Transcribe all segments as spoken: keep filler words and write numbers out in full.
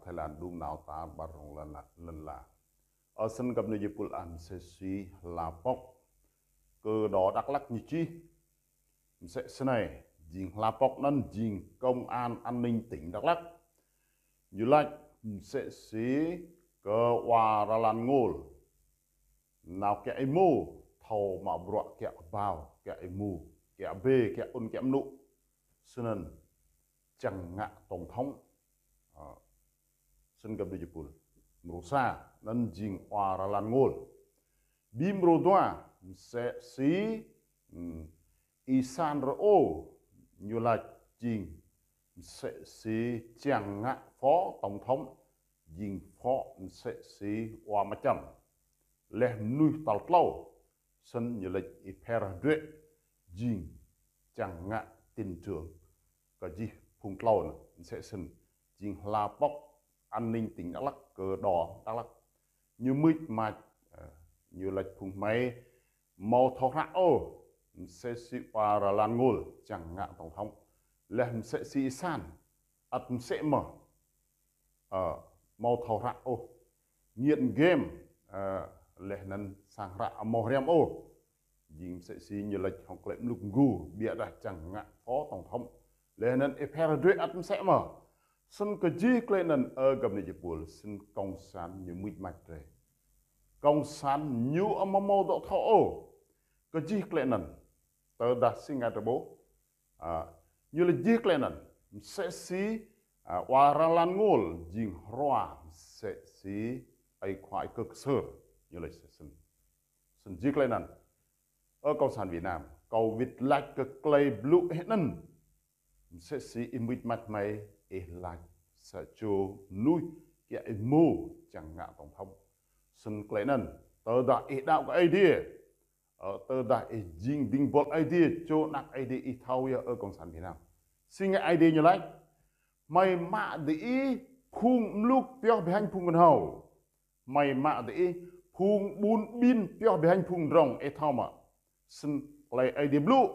Thái Lan đŭng nao tar ƀar rŏng lăn la, lăn la. Ơ, snăn găp ni jih pul ah msĕ si hla pŏk kơ đŏ Dak Lak ñu čih. Msĕ snei, jing hla pŏk anăn jing Công an An ninh tỉnh Dak Lak. Ñu lač msĕ si kơ wa Ralan Ngôl. Nao kiă êmô, thâo mă bruă kiă kbao, kiă êmô, kiă bê, kiă ŭn, kiă mnŭ. Snăn čiăng ngă tổng thống. Ơ, snăn găp ni jih pul. Mrô sa, anăn jing wa Ralan Ngôl. Bi mrô dua, msĕ si, hmm, Y San Rơ Ô, ñu lač jing msĕ si čiăng ngă phó tổng thống, jing phó msĕ si wa Mčăm. Leh mnuih tal tlâo, snăn ñu lač Y Pher Hduê, jing čiăng ngă tỉnh trưởng kơ jih phung tlâo anăn, msĕ snăn, jing hla pŏk an ninh tỉnh Dak Lak kơ đŏ Dak Lak. Ñu mưč mač, ơ, ñu lač phung hmei amâo thâo hră ôh, msĕ si wa Ralan Ngôl čiăng ngă tổng thống. Leh msĕ si Y San, ăt msĕ mơh. Ơ, amâo thâo hră ôh. Nghiện game, ơ, leh anăn sang hră amâo hriăm ôh. Jing msĕ si ñu lač hŏng klei mluk mgu, ƀiădah čiăng ngă phó tổng thống. Leh anăn Y Pher Hduê ăt msĕ mơh. Snăn kơ jih klei anăn, ơ găp ni jih pul, snăn cộng sản ñu mưč mač drei. Cộng sản ñu amâo mâo dŏ thâo ôh kơ jih klei anăn. Tơdah si ngă drei ƀuh, ơ, ñu lač jih klei anăn, msĕ si, ơ, wa Ralan Ngôl jing hrua msĕ si aê khua Y Kơ Ksơr. Ñu lač msĕ snăn. Snăn jih klei anăn. Ơ cộng sản Việt Nam, kâo wĭt lač kơ klei blŭ ih anăn. Msĕ si ih mưč mač hmei, ih lač sa čô mnuih kiă êmô čiăng ngă tổng thống. Snăn klei anăn, tơdah ih đăo kơ Aê Diê, ơ, tơdah ih jing dĭng buăl Aê Diê, čô anak Aê Diê, ih thâo yơh, ơ cộng sản Việt Nam. Si ngă Aê Diê ñu lač, hmei mă diih phung mluk pioh bi hêñ phung knhâo. Hmei mă diih phung ƀun ƀin pioh bi hêñ phung mdrŏng, ih thâo mơh. Snăn klei Aê Diê blŭ,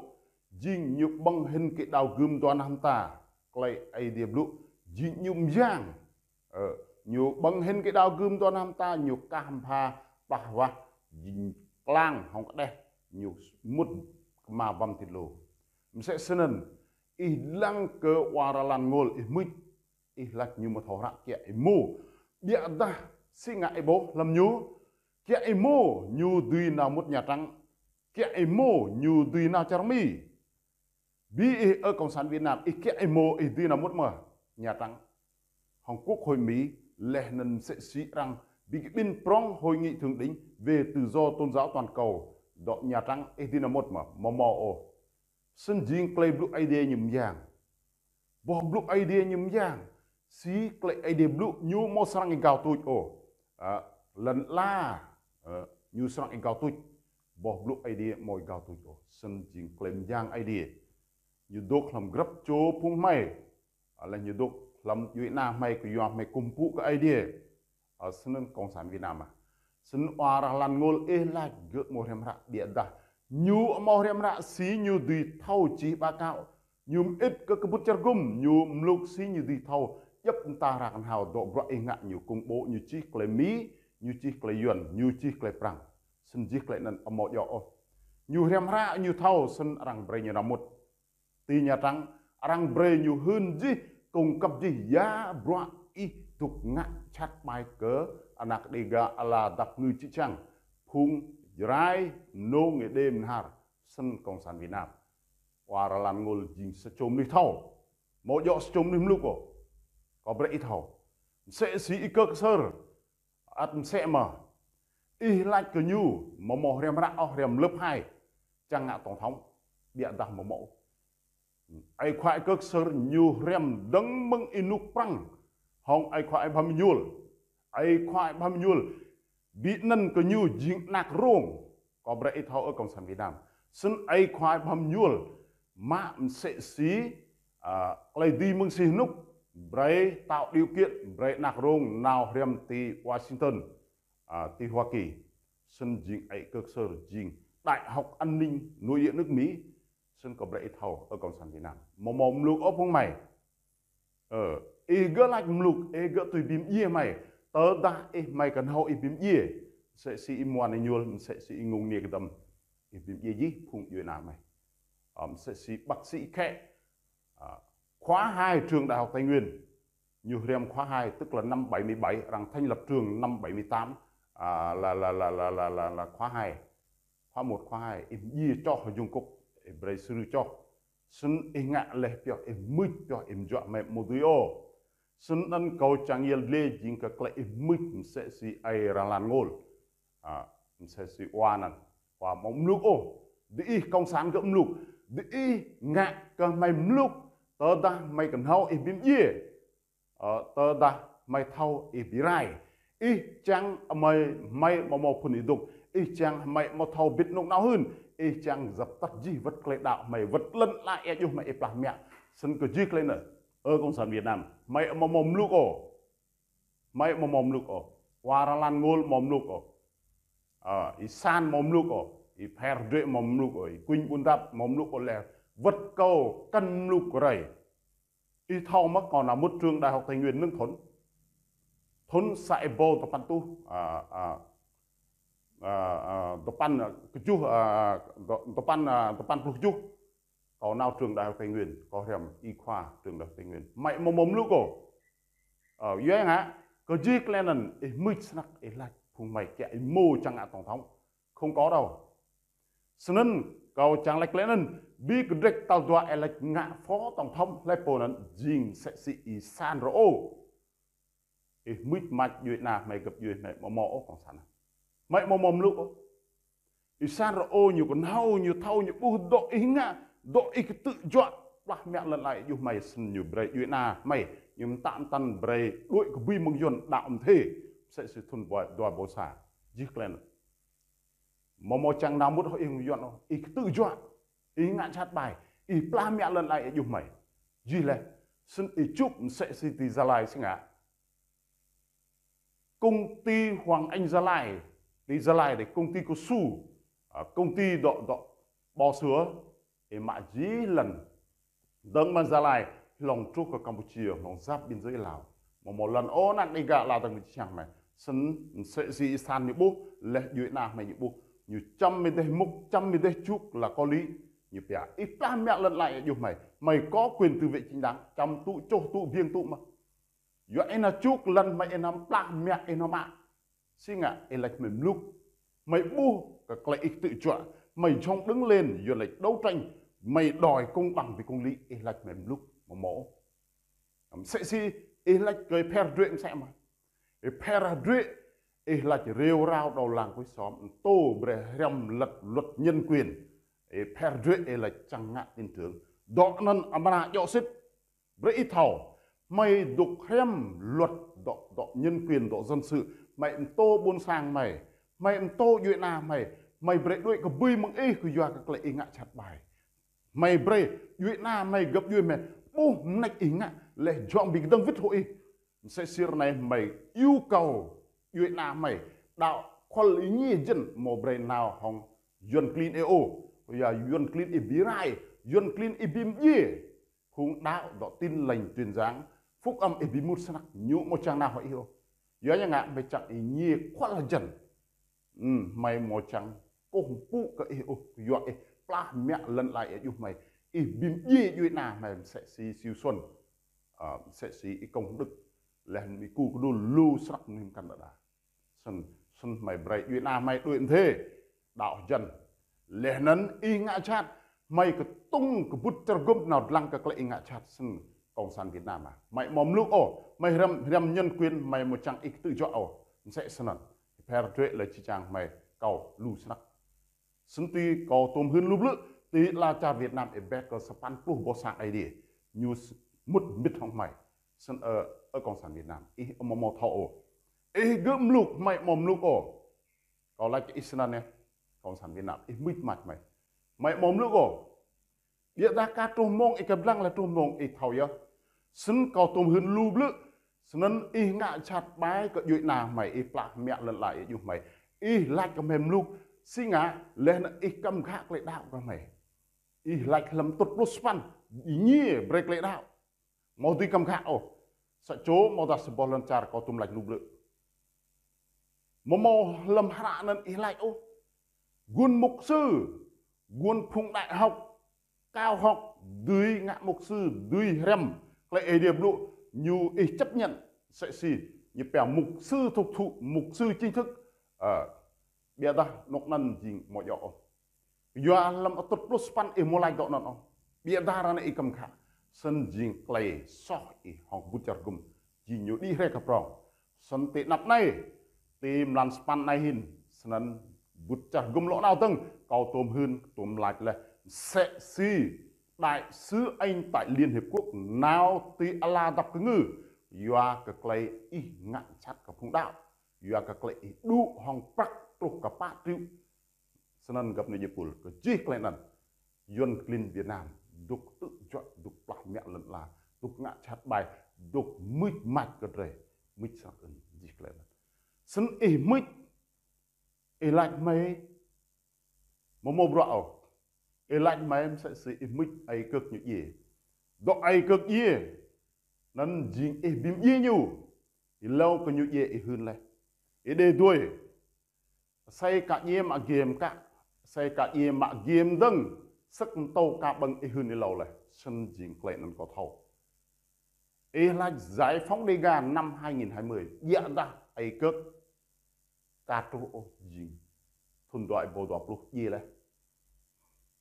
jing ñu ƀơ̆ng hĭn kơ đao gưm dua nah mta. Klei Aê Diê blŭ, jing ñu myang. Ơ, ñu ƀơ̆ng hĭn kơ đao gưm dua nah mta, ñu kah mbha plah wah, jing klang hŏng kđeh, ñu mŭt kma wăm ti dlô. Msĕ snăn, ih dlăng kơ wa Ralan Ngôl ih mưč, ih lač ñu amâo thâo hră kiă êmô. Ƀiădah si ngă ih ƀuh hlăm ñu, kiă êmô ñu dưi nao mŭt Nhà Trắng. Kiă êmô ñu dưi nao čar Mi. Bi ih ơ cộng sản Việt Nam, ih kiă êmô ih dưi nao mŭt mơh Nhà Trắng. Hŏng Quốc hội Mi, leh anăn msĕ si arăng bi kƀĭn prŏng hội nghị thượng đỉnh về tự do tôn giáo toàn cầu, dŏ Nhà Trắng ih dưi nao mŭt mơh, amâo mâo ôh. Snăn jing klei blŭ Aê Diê ñu myang. Boh blŭ Aê Diê ñu myang. Si klei Aê Diê blŭ ñu amâo srăng êgao tuč ôh. Ơ, lăn ala, ơ, ñu srăng êgao tuč. Boh blŭ Aê Diê amâo êgao tuč ôh. Snăn jing klei myang Aê Diê. Ñu dôk hlăm grăp čô phung hmei. Ơ, leh ñu dôk hlăm djuê ana hmei kyua hmei kkuh mpŭ kơ Aê Diê. Ơ, snăn cộng sản Việt Nam ah. Snăn wa Ralan Ngôl ih lač gơ̆ amâo hriăm hră, ƀiădah ñu amâo hriăm hră si ñu dưi thâo čih báo cáo. Ñu mơĭt kơ kbŭt čar gŭm, ñu mluk si ñu dưi thâo djăp mta hră knhâo dŏ bruă ih ngă, ñu công bố, ñu čih klei Mi, ñu čih klei Yuăn, ñu čih klei Prăng. Snăn jih klei anăn amâo djŏ ôh. Ñu hriăm hră, ñu thâo, snăn arăng brei ñu nao mŭt ti Nhà Trắng, arăng brei ñu hưn jih, cung cấp jih ya bruă ih dôk ngă jhat ƀai kơ anak Đêga ala dăp ngư čư̆ čhiăng, phung Jrai, Mnông, Êđê, Mnhar, snăn cộng sản Việt Nam. Wa Ralan Ngôl jing sa čô mnuih thâo. Amâo djŏ sa čô mnuih mluk ôh. Kâo brei ih thâo. Msĕ si Y Kơ Ksơr, ăt msĕ mơh. Ih lač kơ ñu, amâo mâo hriăm hră ôh, hriăm lớp hai. Čiăng ngă tổng thống, ƀiădah amâo mâo. Aê khua Y Kơ Ksơr ñu hriăm dơ̆ng mơ̆ng ênuk Prăng hŏng aê khua Y Bham Êñuôl. Aê khua Y Bham Êñuôl bi anăn kơ ñu jing anak rông. Kâo brei ih thâo ơ cộng sản Việt Nam. Snăn aê khua Y Bham Êñuôl mă msĕ si, ơ, klei dưi mơ̆ng si hnŭk, brei tạo điều kiện, brei anak rông nao hriăm ti Washington, ơ, ti Hoa Kỳ. Snăn jing Y Kơ Ksơr jing Đại học An ninh nội địa nước Mỹ. Snăn kâo brei ih thâo ơ cộng sản Việt Nam. Amâo mâo mluk ôh phung hmei. Ơ, Ih gơ̆ lač mluk, ih gơ̆ tui bi mdjiê hmei. Tơdah ih hmei knhâo ih bi mdjiê, msĕ si Y-Muan Êñuôl, msĕ si Y-Ngông Niê Kdăm, ih bi mdjiê jih phung djuê ana hmei. Ơ, msĕ si bác sĩ Khệ, à, khóa hai trường Đại học Tây Nguyên. Ñu hriăm khóa hai, tức là năm bảy mươi bảy, arăng thành lập trường năm bảy mươi tám, à, là, là, là, là, là, là, là khóa hai. Khóa một, khóa hai, ih mdjiê čoh Jungkook, ih brei srư čoh. Snăn ih ngă leh pioh, ih mưč pioh, ih mjuă hmei amâo dưi ôh. Snăn kâo čiăng yăl dliê jing kơ klei ih mưč msĕ si aê Ralan Ngôl. À, msĕ si wa anăn. Wa amâo mluk ôh. Diih cộng sản gơ̆ mluk. Diih ngă kơ hmei mluk. Tơdah hmei knhâo ih bi mdjiê. Ơ, tơdah hmei thâo ih bi rai. Ih čiăng hmei, hmei amâo mâo phŭn êdŭk. Ih čiăng hmei amâo thâo bĭt anôk nao hưn. Ih čiăng dập tắt jih wăt klei đăo hmei, wăt lăn ala êa juh hmei ih plah mă. Snăn kơ jih klei anăn. Ơ cộng sản Việt Nam, hmei amâo mâo mluk ôh. Hmei amâo mâo mluk ôh. Wa Ralan Ngôl amâo mluk ôh. Ơ, Y-San amâo mluk ôh. Y-Pher Drê amâo mluk ôh. Y-Kuñ Ƀuôn Dap amâo mluk ôh leh. Wăt kâo kăn mluk rei. Ih thâo mơh kâo nao mŭt trường Đại học Tây Nguyên năng thŭn. Thŭn sa êbâo dua păn êtuh, à, à, à, à, dua păn, à, kjuh, à, dua, dua păn, à, dua păn pluh kjuh. Kâo nao trường Đại học Tây Nguyên, kâo hriăm y khoa trường Đại học Tây Nguyên. Hmei amâo mâo mluk ôh. Ơ, yua ngă, kơ jih klei anăn, ih mưč snăk, ih lač, phung hmei kiă êmô čiăng ngă tổng thống. Không có đâu. Snăn, kâo čiăng lač klei anăn, bi kdrêč tal dua ih lač ngă phó tổng thống, hlei pô anăn, jing msĕ si Y-San Rô. Ih mưč mač djuê ana hmei găp djuê hmei amâo mâo ôh cộng sản. Hmei amâo mâo mluk ôh. Y-San Rô ñu knhâo, ñu thâo, ñu ƀuh dŏ ih ngă, dŏ ih ktư̆ juă, plah mă lăn ala êa juh hmei snăn ñu brei djuê ana hmei, ñu mtă mtăn brei đuĕ kbưi mơ̆ng Yuăn đăo mdê, msĕ si thŭn dua, dua êbâo sa. Jih klei anăn. Amâo mâo čiăng nao mŭt hŏng ih mơ̆ng Yuăn ôh, ih ktư̆ juă, ih ngă jhat ƀai, ih plah mă lăn ala êa juh hmei. Jih leh, snăn ih čŭp msĕ si ti Gia Lai si ngă. Công ty Hoàng Anh Gia Lai, ti Gia Lai dih, công ty cao su, à, công ty dŏ, dŏ, bò sữa, ih mă jih lăn. Dơ̆ng mơ̆ng Gia Lai, hlŏng truh kơ Campuchia, hlŏng giáp biên giới Lào. Amâo mâo lăn ôh anak Đêga lăn dơ̆ng mơ̆ng čiăng hmei. Snăn, msĕ si Y-San ñu ƀuh, leh djuê ana hmei ñu ƀuh. Ñu čăm mdê mŭk, čăm mdê čŭk là có lý. Ñu pia, ih plah mă lăn ala êa juh hmei. Hmei có quyền tự vệ chính đáng, čăm tŭ, čoh tŭ, biêng tŭ mơh. Yua ih nao čŭk lăn hmei ih nao plah mă ih nao mă. Si ngă ih lač hmei mluk. Hmei ƀuh kơ klei ih ktư̆ juă. Hmei jhŏng đứng lên, Yuăn lač đấu tranh. Hmei đòi công bằng vì công lý, ih lač hmei mluk. Amâo mâo. Msĕ si ih lač kơ Y-Pher Drê msĕ mơh. Y-Pher Drê ih lač rêu rao đầu làng cuối xóm, mtô brei hriăm lăt luật nhân quyền. Y-Pher Drê ih lač čiăng ngă tin tưởng. Dŏ anăn amra djŏ sĭt. Brei ih thâo, hmei dôk hriăm luật dŏ, dŏ nhân quyền, dŏ dân sự, hmei mtô ƀuôn sang hmei, hmei mtô djuê ana hmei, hmei brei đuĕ kbưi mơ̆ng ih kyua kơ klei ih ngă jhat ƀai. Hmei brei djuê ana hmei găp djuê hmei, ƀuh mnêč ih ngă, leh jhŏng bi kdơ̆ng wĭt hŏng ih. Msĕ si ară anei hmei yêu cầu djuê ana hmei, đăo khuăl êngiê jăn amâo brei nao hŏng Yuăn klin ih ôh, kyua Yuăn klin ih bi rai, Yuăn klin ih bi mdjiê. Phung đăo dŏ Tin Lành truyền giảng, Phúc Âm ih bi mŭt snăk ñu amâo čiăng nao hŏng ih ôh. Yua ñu ngă hmei čiăng êngiê khuăl hjăn. Hm, hmei amâo čiăng kkuh mpŭ kơ ih ôh, yua ih plah mă lăn ala êa juh hmei. Ih bi mdjiê djuê ana hmei msĕ si Siu Suôn. Ơ, msĕ si Y Công Đức. Leh Y Ku Knul lu snăk mnuih mkăn đa đa. Snăn, snăn hmei brei djuê ana hmei đuĕ mdê. Đăo hjăn. Leh anăn ih ngă jhat. Hmei ktŭng kbŭt čar gŭm nao dlăng kơ klei ih ngă jhat snăn cộng sản Việt Nam ah. Hmei amâo mluk ôh. Hmei hriăm, hriăm nhân quyền hmei amâo čiăng ih ktư̆ juă ôh. Msĕ snăn. Y-Pher Drê leh čiăng hmei kâo lu snăk. Snăn ti kâo tuôm hưn lu blư̆, ti ala čar Việt Nam ih bĕ kơ sa păn pluh boh sang Aê Diê. Ñu s-, mŭt mbĭt hŏng hmei. Snăn ơ, ơ cộng sản Việt Nam. Ih amâo mâo thâo ôh. Ih gơ̆ mluk, hmei amâo mluk ôh. Kâo lač ih snăn yơh. Cộng sản Việt Nam, ih mưč mač hmei. Hmei amâo mluk ôh. Ƀiădah ka truh mông ih kăp dlăng leh truh mông ih thâo yơh. Snăn kâo tuôm hưn lu blư̆. Snăn ih ngă jhat ƀai kơ djuê ana hmei, ih plah mă lăn ala êa juh hmei. Ih lač kơ hmei mluk, si ngă, leh anăn ih kăm ghă klei đăo kơ hmei. Ih lač hlăm tŭt pluh sa păn, êngiê brei klei đăo. Amâo dưi kăm ghă ôh. Sa čô amâodah sa boh lăn čar kâo tuôm lač lu blư̆. Amâo mâo hlăm hră anăn ih lač ôh. Guôn mục sư, guôn phung đại học, cao học, dưi ngă mục sư, dưi hriăm klei Aê Diê blŭ, ñu ih chấp nhận, msĕ si ñu pia mục sư thực thụ, mục sư chính thức. Ơ, ƀiădah anôk anăn jing amâo djŏ ôh. Kyua hlăm atŭt pluh sa păn ih amâo lač dŏ anăn ôh. Ƀiădah ară anei ih kăm khă. Snăn jing klei soh ih hŏng kbŭt čar hgŭm. Jing ñu đĭ hriê kơ prŏng. Snăn ti anăp anei, ti mlan sa păn anei hĭn. Snăn kbŭt čar hgŭm lŏ nao dơ̆ng, kâo tuôm hưn, tuôm lač leh. Msĕ si đại sứ Anh tại Liên Hiệp Quốc nao ti ala dap kngư. Yua kơ klei ih ngă jhat kơ phung đăo. Yua kơ klei ih đŭ hŏng prăk truh kơ pă triệu. Snăn găp anei jih pul, kơ jih klei anăn. Yuăn klin Việt Nam, dôk ktư̆ juă, dôk plah mă lăn ala, dôk ngă jhat ƀai, dôk mưč mač kơ drei, mưč snăk ưn jih klei anăn. Snăn ih mưč, ih lač hmei amâo mâo bruă ôh. Ih lač hmei msĕ si ih mưč ai kơk ñu djiê. Dŏ ai kơk djiê, anăn jing ih bi mdjiê ñu. Êlâo kơ ñu djiê ih hưn leh. Ih đei dui. Asei ka djiê mă giê mkă, asei ka djiê mă giê mdơ̆ng, sơ̆k mtâo ka ƀơ̆ng ih hưn êlâo leh, snăn jing klei anăn kâo thâo. Ih lač giải phóng Đêga năm hai nghìn hai mươi, ƀiădah ai kơk ka truh ôh jing thŭn dua êbâo dua pluh djiê leh.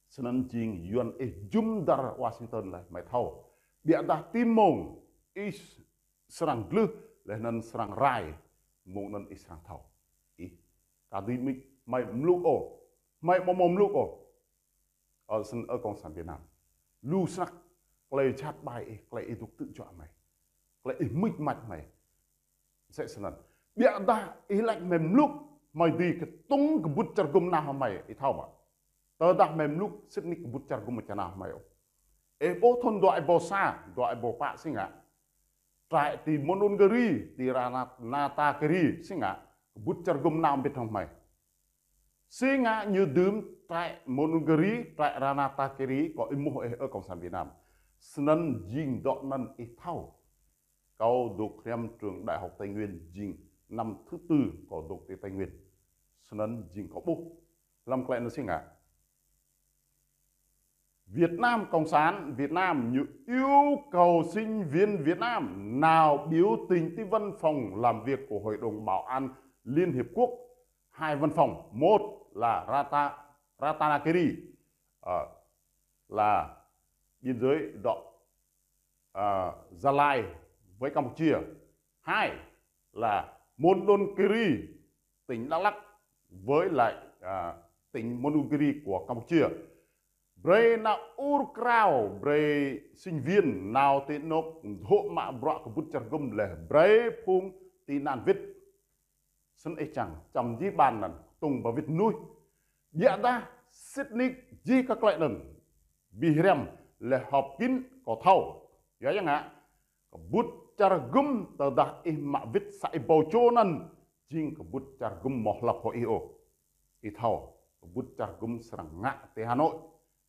Snăn jing Yuăn ih jŭm dar Washington leh, hmei thâo. Ƀiădah ti mmông ih srăng dlưh, leh anăn srăng rai, mmông anăn ih srăng thâo. Ih, ka dưi mưč, hmei mluk ôh, hmei amâo mâo mluk ôh. Ơ, snăn ơ Cộng sản Việt Nam. Lu snăk, klei jhat ƀai ih, klei ih dôk ktư̆ juă hmei. Klei ih mưč mač hmei. Msĕ snăn. Ƀiădah ih lač hmei mluk, hmei dưi ktŭng kbŭt čar hgŭm nao hmei, ih thâo mơh. Tơdah hmei mluk, sĭt nik kbŭt čar hgŭm amâo čiăng nao hmei ôh. Ih ƀuh thŭn dua êbâo sa, dua êbâo pă si ngă. Trại ti Mondulkiri, ti Rana-, Ratanakiri, si ngă. Kbŭt čar hgŭm nao mbĭt hŏng hmei. Si ngă ñu dưm trại Mondulkiri, trại Ratanakiri, kâo êmuh ih ơ Cộng sản Việt Nam. Snăn jing dŏ anăn ih thâo. Kâo dôk hriăm trường Đại học Tây Nguyên jing năm thứ tư kâo dôk ti Tây Nguyên. Snăn jing kâo ƀuh. Hlăm klei anăn si ngă. Việt Nam, Cộng sản Việt Nam ñu yêu cầu sinh viên Việt Nam nao biểu tình ti văn phòng làm việc của Hội đồng Bảo an Liên Hiệp Quốc. Hai văn phòng, một là Rata, Ratanakiri, ờ, là biên giới dŏ, ờ, Gia Lai với Campuchia. Hai là Mondulkiri, tỉnh Đắk Lắk với lại, à, tỉnh Mondulkiri của Campuchia. Brei nao ur krao, brei sinh viên nao ti anôk dôk mă bruă kbŭt čar hgŭm leh, brei phung tị nạn wĭt. Snăn ih čiăng, čăm jih ƀan anăn, ktŭng ba wĭt mnuih. Ƀiădah sĭt nik jih kơ klei anăn. Bi hriăm leh họp kín kâo thâo. Ya, ya ngă. Kbŭt čar hgŭm tơdah ih mă wĭt sa êbâo čô anăn, jing kbŭt čar hgŭm amâo hlăp hŏng ih ôh. Ih thâo, kbŭt čar hgŭm srăng ngă ti Hà Nội,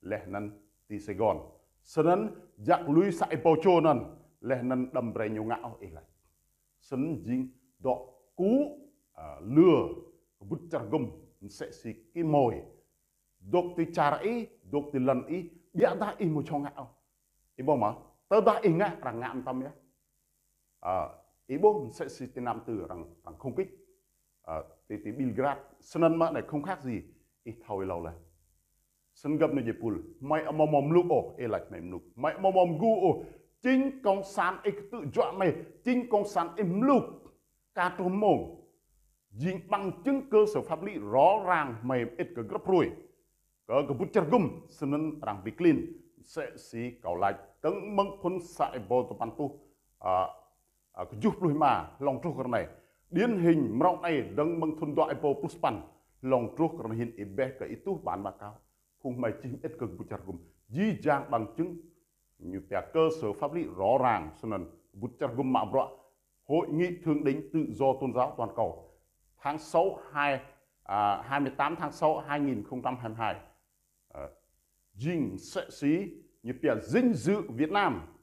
leh anăn ti Sài Gòn. Snăn jăk lui sa êbâo čô anăn, leh anăn đăm brei ñu ngă ôh ih lač. Snăn jing dŏ kŭ, à, lừa, kbŭt čar hgŭm, msĕ si ki môi. Dôk ti čar ih, dôk ti lăn ih, ƀiădah ih amâo jhŏng ngă ôh. Ih ƀuh mơh, tơdah ih ngă, arăng ngă mtam yơh. À, ih ƀuh msĕ si ti Nam Tư arăng, arăng không kích. À, ti, ti Belgrade, snăn mơh anei không khác gì, ih thâo êlâo leh. Snăn găp anei jih pul, hmei amâo mâo mluk ôh, ih lač hmei mluk. Hmei amâo mâo mgu ôh, chính cộng sản ih ktư̆ juă hmei, chính cộng sản ih mluk. Ka truh mmông. Jing bằng chứng cơ sở pháp lý rõ ràng hmei mơĭt kơ grăp hruê. Kơ kbŭt čar hgŭm, snăn arăng bi klin. Msĕ si kâo lač, dơ̆ng mơ̆ng phŭn sa êbâo dua păn êtuh, à, à, kjuh pluh êma, hlŏng truh kơ anei. Điển hình mrâo anei, dơ̆ng mơ̆ng thŭn dua êbâo pluh sa păn, hlŏng truh kơ anei hĭn ih ƀuh kơ êtuh bản báo cáo. Phung hmei čih mơĭt kơ kbŭt čar hgŭm. Jih jang bằng chứng, ñu pia cơ sở pháp lý rõ ràng, snăn kbŭt čar hgŭm mă bruă Hội nghị thượng đỉnh tự do tôn giáo toàn cầu tháng sáu, hai, à, hai mươi tám tháng sáu hai nghìn không trăm hai mươi hai. Ờ, jing msĕ si, ñu pia danh dự Việt Nam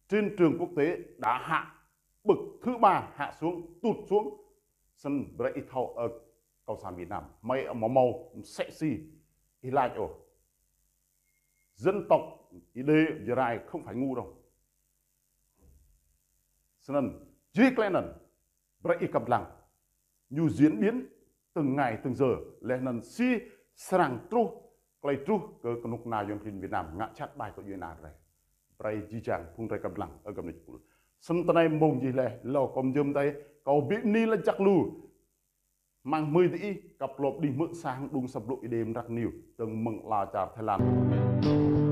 trên trường quốc tế đã hạ bậc thứ ba hạ xuống, tụt xuống. Snăn brei ih thâo, ơ, Cộng sản Việt Nam, hmei amâo mâo msĕ si ih lač ôh. Dân tộc Êđê, Jarai không phải ngu đâu. Snăn, jih klei anăn, brei ih kăp dlăng. Ñu diễn biến từng ngày từng giờ, leh anăn si srăng truh, klei truh kơ knŭk kna yuăn klin Việt Nam, ngă jhat ƀai kơ djuê ana drei. Brei jih jang phung drei kăp dlăng, ơ găp ni jih pul. Snăn ti anei mmông jih leh, lŏ kâo mjưm ti, kâo bi mni lač jăk lu. Hmăng hmưi diih, kăp lŏ đĭ hmư̆ sang đŭng asăp blŭ Êđê Mdrak News, dơ̆ng mơ̆ng ala čar Thái Lan.